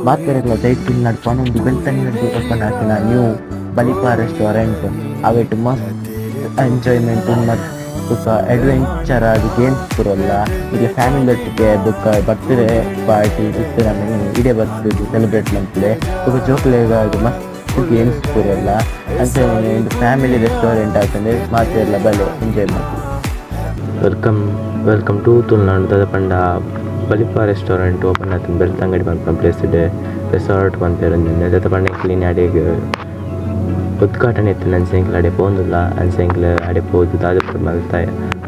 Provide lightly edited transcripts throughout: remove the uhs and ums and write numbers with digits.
ಮಾತೆರೆಗ್ಲ ಜೈ Tulunad ಪನೊಂದು Belthangady open ಆತಿನ new ಬಲಿಪ restaurant ಅವೆಟ್ ಮಸ್ತ್ ಎಂಜಾಯ್ಮೆಂಟ್ ಮಸ್ತ್ ಬೊಕ ಅಡ್ವೆಂಚರ್ ಆದ್ ಗೇಮ್ಸ್ ಪೂರಲ್ಲ ನಿಕ್ಲೆ ಫ್ಯಾಮಿಲಿ ದೊಟ್ಟಿಗೆ ಬೊಕ ಬರ್ತ್ಡೇ ಪಾರ್ಟಿ ಇತ್ತಿನ ಇಡೆ ಬತ್ತ್ ಸೆಲೆಬ್ರೇಟ್ ಮನ್ಪುಲೆ ಬೊಕ ಜೋಕ್ಲೆಗಾದ್ ಮಸ್ತ್ ಗೇಮ್ಸ್ ಪೂರಲ್ಲ ಅಂಚನೆ ಉಂದು ಫ್ಯಾಮಿಲಿ ರೆಸ್ಟೋರೆಂಟ್ ಆತುಂಡು ಮಾತೆರ್ಲ ಬಲೆ enjoy ಮನ್ಪುಲೆ. Welcome welcome to Tulunad ದಾದ ಪಂಡ ಬಲಿಪ ರೆಸ್ಟೋರೆಂಟ್ ಓಪನ್ ಆತುಂಡು ಬೆಳ್ತಂಗಡಿ ಪನ್ಪಿನ ಪ್ಲೇಸ್ ಡ್ ರೆಸಾರ್ಟ್ ಪನ್ಪೆರ್ ಉಂದೆನ್ ದಾದ ಪಂಡ ಎಂಕ್ಲೆ ಇನಿ ಅಡೆಗ್ ಉದ್ಘಾಟನೆ ಇತ್ತ್ಂಡ್ ಅಂಚ ಎಂಕ್ಲ ಅಡೆ ಪೋವೊಂದುಲ್ಲ. ಅಂಚ ಎಂಕ್ಲ ಅಡೆ ಪೋದು ದಾದ ಪೂರ ಮಲ್ತ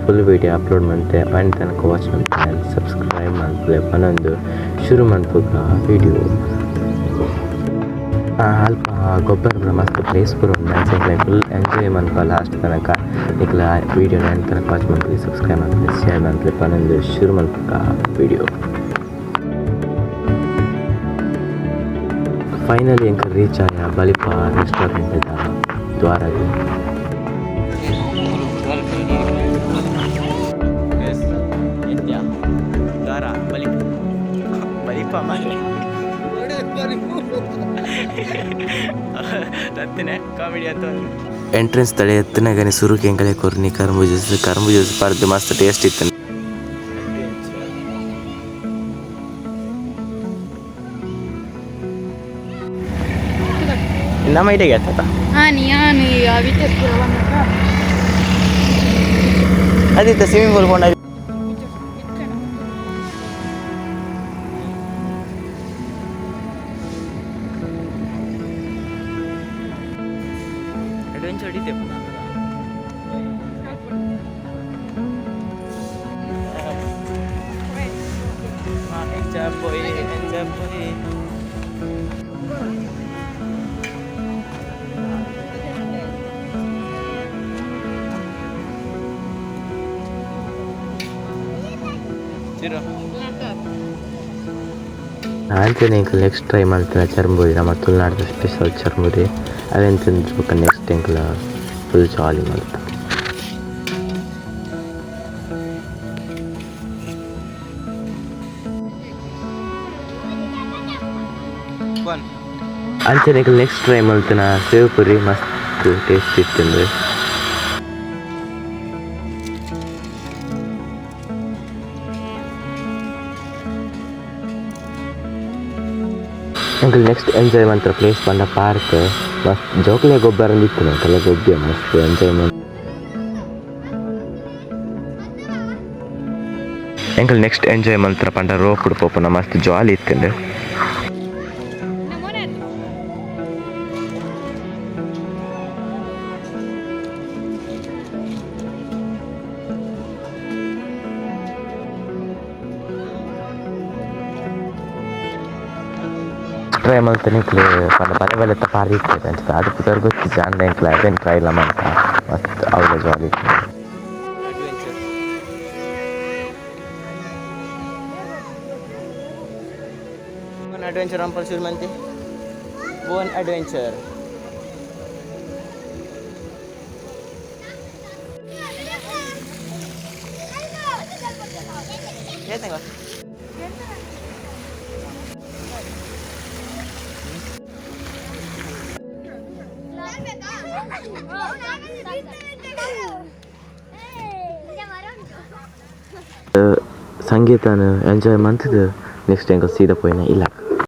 ಫುಲ್ ವೀಡಿಯೋ ಅಪ್ಲೋಡ್ ಮಂತೆ ಆಂಡ್ ತನಕ ವಾಚ್ ಮನ್ಪುಲೆ ಸಬ್ಸ್ಕ್ರೈಬ್ ಮನ್ಪುಲೆ ಪನೊಂದು ಶುರು ಮನ್ಪುಗ ವೀಡಿಯೋ. ಅಲ್ಪ ಗೊಬ್ಬರ ಪೂರ ಮಸ್ತ್ ಪ್ಲೇಸ್ ಪೂರ ಉಂಡು ಅಂಚ ಎಂಕ್ಲೆ ಫುಲ್ ಎಂಜಾಯ್ ಮನ್ಪ ಲಾಸ್ಟ್ ತನಕ. ನಿಕ್ಲ ವೀಡಿಯೋನ್ ಎಂಡ್ ತನಕ ವಾಚ್ ಮನ್ಪುಲೆ ಸಬ್ಸ್ಕ್ರೈಬ್ ಮನ್ಪುಲೆ ಶೇರ್ ಮನ್ಪುಲೆ ಪನೊಂದು ಶುರು ಮನ್ಪುಗ ವೀಡಿಯೋ. ಫೈನಲಿ ಎಂಕ್ ರೀಚ್ ಆಯ ಬಲಿಪ ರೆಸ್ಟೋರೆಂಟ್ ದ ದ್ವಾರಗ್. ದಾರ ಬಲಿಪ ಬಲಿಪ ಮಾರ್ರೆ ತತ್ತಿನ ಕಾಮಿಡಿ ಅಂತ. ಎಂಟ್ರೆನ್ಸ್ ತಡೆ ಎತ್ತನಗನೆ ಸುರುಕ್ ಎಂಕಲೆ ಕೊರ್ನಿ ಕರ್ಂಬು ಜ್ಯೂಸ್. ಕರ್ಂಬು ಜ್ಯೂಸ್ ಪರ್ದ್ ಮಸ್ತ್ ಟೇಸ್ಟ್ ಇತ್ತುಂಡು. ನಮ್ಮ ಐಡಿಯಾಗೆ ಆಯ್ತಾ? ಯಾನ್ ಅವಿತೆ ಪೂರ ಬಂದಾಗ. ಅದಿತ್ತ ಸ್ವಿಮ್ಮಿಂಗ್ ಪೂಲ್ ಪೋಂಡ. ಅಡ್ವೆಂಚರ್ ಹೊಡಿತೆ. Enjoy enjoy. ಅಂಚನೆ ಎಂಕುಲು ನೆಕ್ಸ್ಟ್ ಟ್ರೈ ಮಲ್ತಿನ ಚರ್ಮುರಿ, ನಮ್ಮ ತುಳುನಾಡ್ದ ಸ್ಪೆಷಲ್ ಚರ್ಮುರಿ. ಅವೆನ್ ತಿಂದು ಬೊಕ ನೆಕ್ಸ್ಟ್ ಎಂಕುಲ ಫುಲ್ ಜಾಲಿ ಮಲ್ತ. ಅಂಚನೆ ಎಂಕುಲು ನೆಕ್ಸ್ಟ್ ಟ್ರೈ ಮಲ್ತಿನ ಸೇವ್ ಪುರಿ ಮಸ್ತ್ ಟೇಸ್ಟ್ ಇತ್ತುಂಡು. ಎಂಕುಲು ನೆಕ್ಸ್ಟ್ ಎಂಜಾಯ್ ಮಂತ್ರ ಪ್ಲೇಸ್ ಪಂಡ ಪಾರ್ಕ್. ಮಸ್ತ್ ಜೋಕ್ಲೆ ಗೊಬ್ಬರ ಇತ್ತು, ಎಂಕಲ್ಲ ಗೊಬ್ಬೆ ಮಸ್ತ್ ಎಂಜಾಯ್ ಮಲ್ತ. ಎಂಕುಲು ನೆಕ್ಸ್ಟ್ ಎಂಜಾಯ್ ಮಂತ್ರ ಪಂಡ ರೋಪುಡು ಪೋಪುನ, ಮಸ್ತ್ ಜಾಲಿ ಇತ್ತುಂಡು. ಟ್ರೈ ಮಲ್ತ ನಿಕ್ಲು ಪಂಡ ಬಲೆ ಬಲೆತ ಪಾರಿ ಇತ್ತೇರ್ ಅಂಚ ದಾದ ಪುದರ್ ಗೊತ್ತಿಜ್ಜಿ ಆಂಡ ಎಂಕ್ಲ ಅವೆನ್ ಟ್ರೈ ಲ ಮಲ್ತ, ಮಸ್ತ್ ಅವ್ಲ ಜಾಲಿ ಇತ್ತುಂಡು. ಅಡ್ವೆಂಚರ್ ಒನ್ ಅಡ್ವೆಂಚರ್ ಅಂಪಲ್ ಶುರು ಮಂತಿ ಬೋನ್ ಅಡ್ವೆಂಚರ್. ಏತಂಗ? ಸಂಗೀತನ ಎಂಜಾಯ್ ಮಂತುದು ನೆಕ್ಸ್ಟ್ ಎಂಕುಲು ಸೀದಾ ಪೋಯಿನ ಇಲ್ಲಗ್.